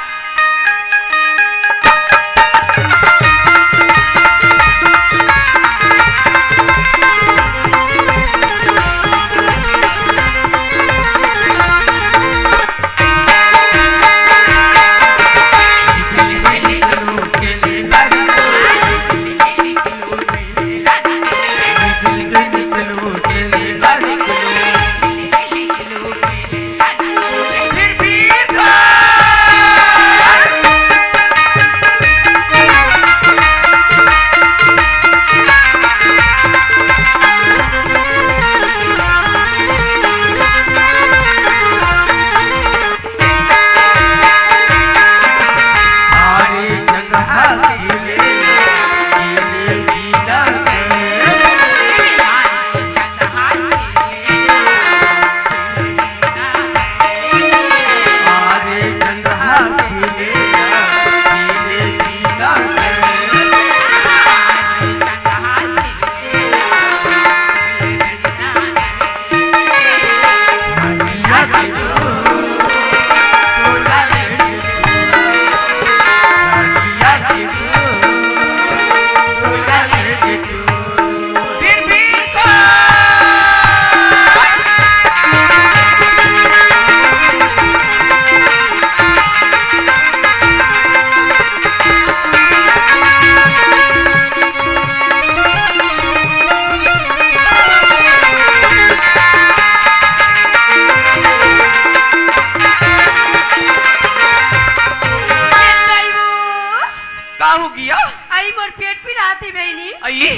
का हो गिया? आई मोर पेट पिरात हे बहिनी। आई,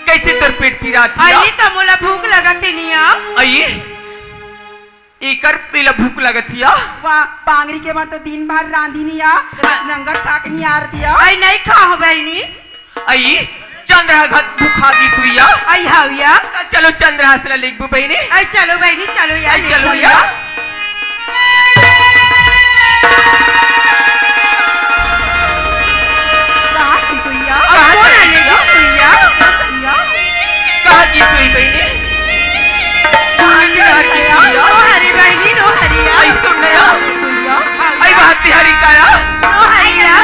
कैसे तोर पेट पिरात हे? आई त मोला भूख लगत हे निया। आई, एकर पीला भूख लगत हिया। वाह, पांगरी के मन तो दिन भर रांधी निया, नंगत खाके निया आरतिया। आई नहीं खाओ बहिनी। आई, चंद्रहा घत भूखा दी सुइया। आई हाविया। चलो चंद्रहा से लेगबू बहिनी। आई चलो बहिनी, चलो यार, आई चलो लेगबू या। कहाँ की सुइया? कहाँ कौन की आने सुइया? की सुइया? कौन सुइया? कहाँ की सुई बहिनी? कहाँ की घर की सुइया? नो हरी बहिनी, नो हरिया। आई सुन ना या। सुइया। आई बात तिहारी का या? नो हरिया।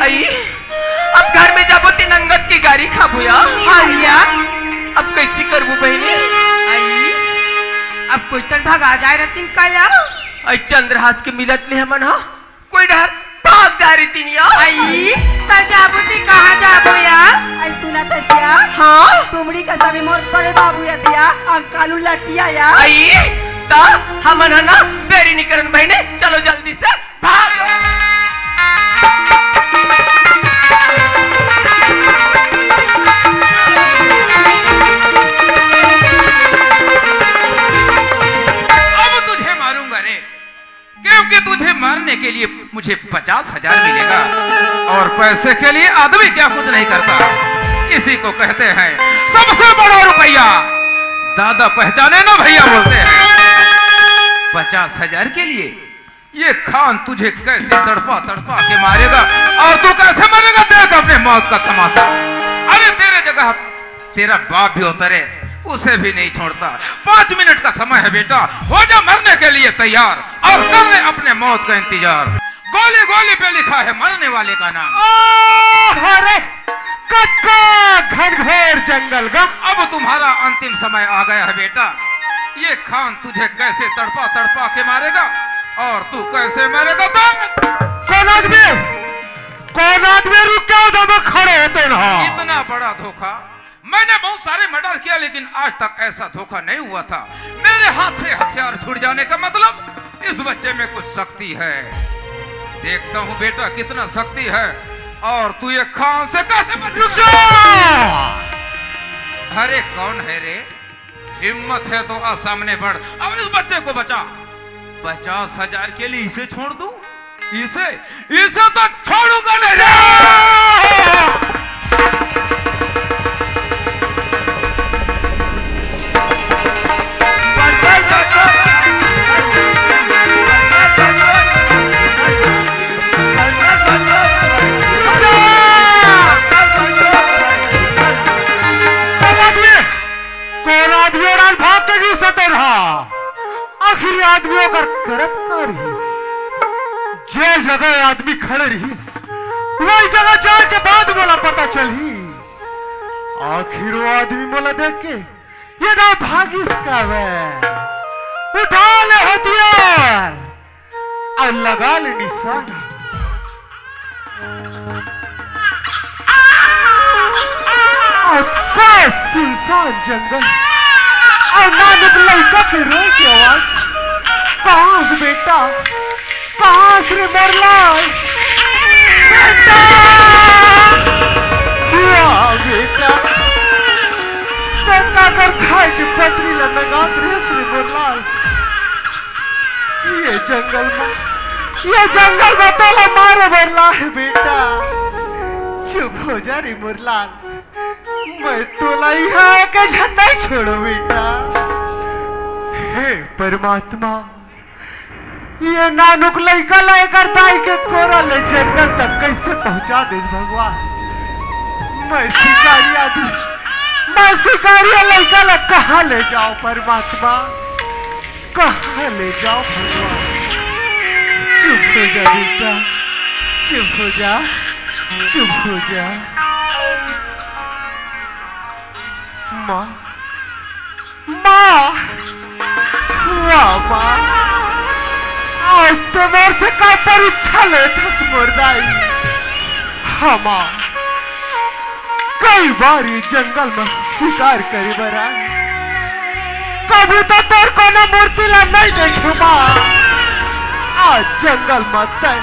आई। अब घर में जाबो ते नंगत के गारी खाबो या। हाँ भैया। अब कैसी करबू बहिनी? आई, अब कोई तन भगा जाए रहतिन का या? आई चंद्रहास के मिलत ले हमन हा कोई डहर भाग तारी तिनिया। आई, त जाबो ती कहाँ जाबो या? आई सुना त सिया। हाँ? तुमड़ी का सबे मोर बड़े बाबू या दिया, अंकालू लटिया या। आई, त हमन ह ना देरी नी करन बहिनी, चलो जल्दी से भागो। अब तुझे मारूंगा रे। क्योंकि तुझे मारने के लिए मुझे पचास हजार मिलेगा, और पैसे के लिए आदमी क्या कुछ नहीं करता। इसी को कहते हैं सबसे बड़ा रुपया। दादा पहचाने ना भैया बोलते हैं। पचास हजार के लिए ये खान तुझे कैसे तड़पा तड़पा के मारेगा, और तू कैसे मरेगा, देख अपने मौत का तमाशा। अरे तेरे जगह तेरा बाप भी होता रे, उसे भी नहीं छोड़ता। पाँच मिनट का समय है बेटा, हो जा मरने के लिए तैयार और कर ले अपने मौत का इंतजार। गोली गोली पे लिखा है मरने वाले का नाम। आह, अरे कतका घनघोर जंगल गा। अब तुम्हारा अंतिम समय आ गया है बेटा। ये खान तुझे कैसे तड़पा तड़पा के मारेगा और तू कैसे मरेगा, देख। कौन आदमी? कौन आदमी? रुक, क्या उधर में खड़े होते ना? इतना बड़ा धोखा। मैंने बहुत सारे मर्डर किया, लेकिन आज तक ऐसा धोखा नहीं हुआ था। मेरे हाथ से हथियार छूट जाने का मतलब इस बच्चे में कुछ शक्ति है। देखता हूँ बेटा, कितना शक्ति है, और तू ये खान से कैसे बच। रुक जा! अरे कौन है रे? हिम्मत है तो आ सामने बढ़ और इस बच्चे को बचा। पचास हजार के लिए इसे छोड़ दूं? इसे, इसे तो छोड़ूंगा नहीं। कौन आदमी ओड़ान भाग के गिस तेन हा? आखिर आदमी ओकर करत का रिहिस? जे जगह आदमी खड़े रिहिस, वही जगह जाए के बाद मोला पता चलही। आखिर वो आदमी मोला देख के ये ना भागिस कावे। उठा ले हथियार और लगा ले निशाना। अतका सुनसान जंगल अउ नानुक लइका के रोए के आवाज। कहाँ से बेटा, कहाँ से रे मोर लाल? बेटा, हुआ बेटा, ते काकर खाए के पटरी ला नंगात रेहेस रे मोर लाल? ये जंगल में, ये जंगल में तोला मारे बर लाए बेटा। चुप हो जा रे मोर लाल, मैं तोला इहाँ के झन नहीं छोड़ो बेटा। हे परमात्मा, ये नानुक लइका ला एकर दाई के कोरा ले जंगल तक कैसे पहुँचा दे भगवान? मैं शिकारी आदमी, मैं शिकारी लइका ला कहाँ ले जाओ परमात्मा? कहाँ ले जाओ भगवान? चुप हो जा बेटा, चुप हो जा, चुप हो जा। माँ, माँ, वाह माँ, आज ते मोर से का परीक्षा लेथस मोर दाई? हाँ माँ, कई बार ये जंगल में शिकार करे बर आए, कभू तो तोर कोनो मूर्ति ला नहीं देखे माँ। आज जंगल में तय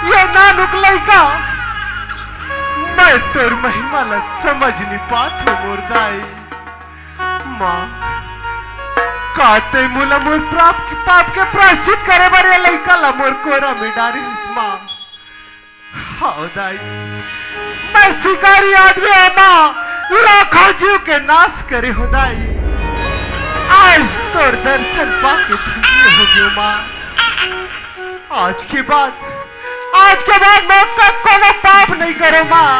ये नानुक लइका, मैं तोर महिमा ला समझ नहीं पात हूँ मोर दाई। माँ, का ते मोला मोर प्राप-, पाप के प्रायश्चित करे बर ये लइका ला मोर कोरा में डारिस माँ। हव दाई, मैं शिकारी आदमी हूँ माँ, लाखों जीव के नाश करे हूँ दाई। आज तोर दर्शन पाके धन्य हो गयो माँ। आज के बाद, आज के बाद मैं का कोनो पाप नहीं करो माँ।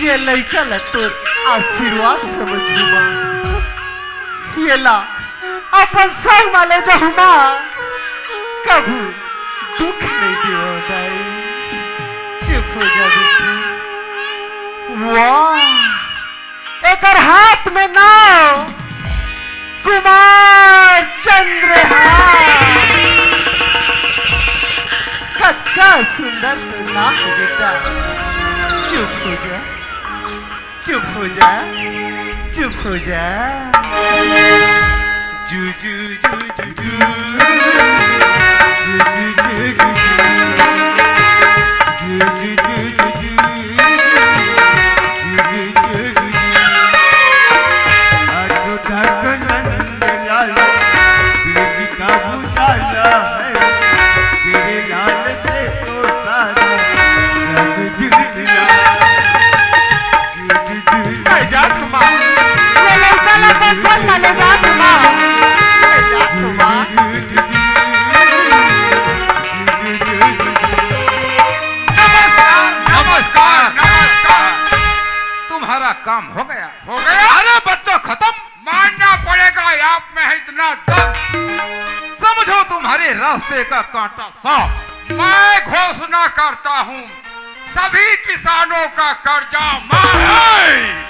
ये लइका ला तोर आशीर्वाद समझ लू माँ। ये ला अपन संग मा ले जाहूँ माँ, कभू दुख नहीं देवो दाई। चुप हो जा बेटी। वाह, एकर हाथ में नाव कुमार चंद्रहार। कत ना बेटा, चुप हो जा, चुप हो जा, चुप हो जा। जू, जू, जू, जू, जू। जू, जू, जू, जू, जू। जू, जू, जू, जू, जू। जू, जू, जू, जू, जू। आजो ढाक नंद लाला, बिजली का उजाला है। तेरे लाल से तो सारा जग जगमगा। ले, ले, चलो, बस, बस, ले जात हूँ माँ। ले जात हूँ माँ। नमस्कार, नमस्कार, नमस्कार। तुम्हारा काम हो गया। हो गया? अरे बच्चों, खत्म। मानना पड़ेगा, आप में है इतना दम। समझो तुम्हारे रास्ते का कांटा साफ। मैं घोषणा करता हूँ, सभी किसानों का कर्जा माफ।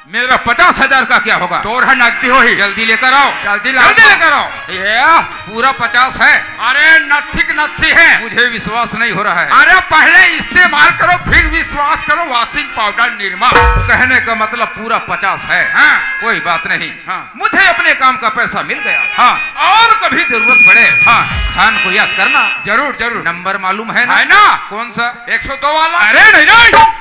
मेरा पचास हजार का क्या होगा? तोर ह नकदी होही। जल्दी लेकर आओ। जल्दी लाओ। जल्दी लेकर आओ। ये पूरा पचास है। अरे नत्थी के नत्थी है। मुझे विश्वास नहीं हो रहा है। अरे पहले इस्तेमाल करो, फिर विश्वास करो। Washing powder Nirma। कहने का मतलब पूरा पचास है। हाँ। कोई बात नहीं। हाँ। मुझे अपने काम का पैसा मिल गया। हाँ। और कभी जरूरत पड़े, हाँ। खान को याद करना। जरूर, जरूर। नंबर मालूम है ना? है ना? कौन सा? एक सौ दो वाला। अरे नहीं, नहीं।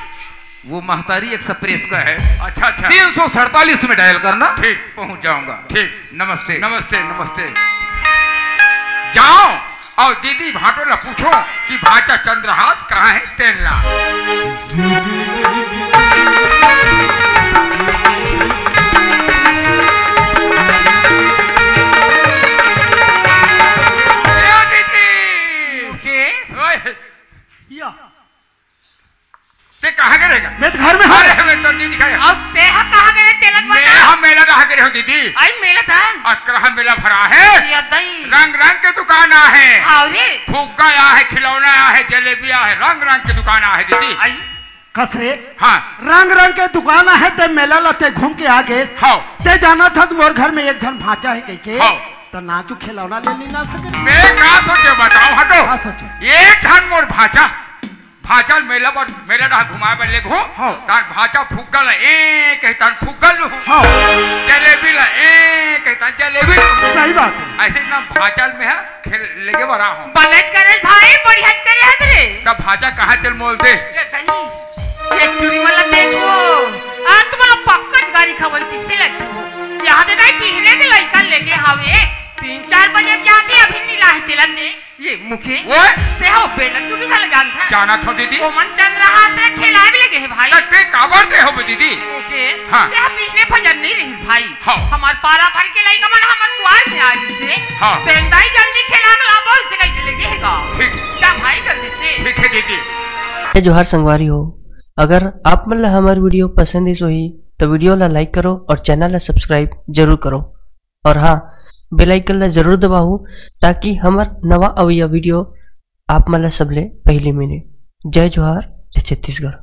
वो महतारी एक्सप्रेस का है। अच्छा, अच्छा। तीन सौ सैंतालीस में डायल करना। ठीक। पहुंच जाऊंगा। ठीक। नमस्ते। नमस्ते, नमस्ते। जाओ और दीदी भाटो ला पूछो कि भाचा चंद्रहास कहाँ है, तेन ला। ए दीदी। मुकेश। ओए। या। ते कहाँ गे रहेगा? मैं तो घर में हूँ। अरे, मैं तो नहीं दिखाया। अब ते हा कहाँ गे रहे, तेला तो मैं बता। हम मेला रहा गे रहे हो दीदी। आई मेला था? अकरहा मेला भरा है। ये दई। रंग रंग के दुकान आहे। हाँ रे। फुग्गा आहे, खिलौना आहे, जलेबी आहे, रंग रंग के दुकान आहे दीदी। आई। कस रे? हाँ। रंग रंग के दुकान आहे, ते मेला ला ते घूम के आ गेस। हाँ। ते जाना था मोर घर में एक झन भांचा है कह के। हाँ। तो ना तू खिलौना ले ली ना सके। मैं का सोचे बताओ, हटो। का सोचे? एक झन मोर भांचा भांचा ल मेला बर, मेला डहा घुमाए बर लेगहूँ। हाँ। तान भांचा फुग्गा ल ए कहितान फुग्गा लूँ। हाँ। जलेबी ल ए कहितान जलेबी लूँ। सही बात है। ऐसे एकदम भांचा ल मेहा खेल लेगे बर आहूँ। बनेच करे भाई, बढ़ियाच करे हस रे। तब भांचा कहाँ चल मोल दे? ये दही, ये चूड़ी वाला देखो। आ तुमन ला पक्का गारी खवई तिसे लगथे। यहाँ दे दाई, बिहने के लइका लेगे हावे। तीन चार बजे जाथे, अभी नी लाहे तेला दे। ये मुकेश, ओए! ते हो बेला चूड़ी घला जानथा। जानत हो दीदी। ओमन चंद्रहास ला खेलाए भी लगे हे भाई। त ते काबर दे हो बे दीदी? मुकेश, हाँ। ते ह बिहने भजन नहीं रही भाई। हाँ। हमार पारा भर के लइका मन हमर दुआर में आ गिसे। हाँ। बेंदाई जल्दी खेला के लाबो, इसे कह के लेगे हे गा। ठीक। जा भाई जल्दी से। ठीक है दीदी। जय जोहार संगवारी हो, अगर आप मन ला हमार वीडियो पसंद आइस होही तो वीडियो ला लाइक करो और चैनल ला सब्सक्राइब जरूर करो। और हाँ, बेल आइकन ला जरूर दबाहू, ताकि हमर नवा अवइया वीडियो आप मन ला सबले पहिली मिले। जय जोहार, जय छत्तीसगढ़।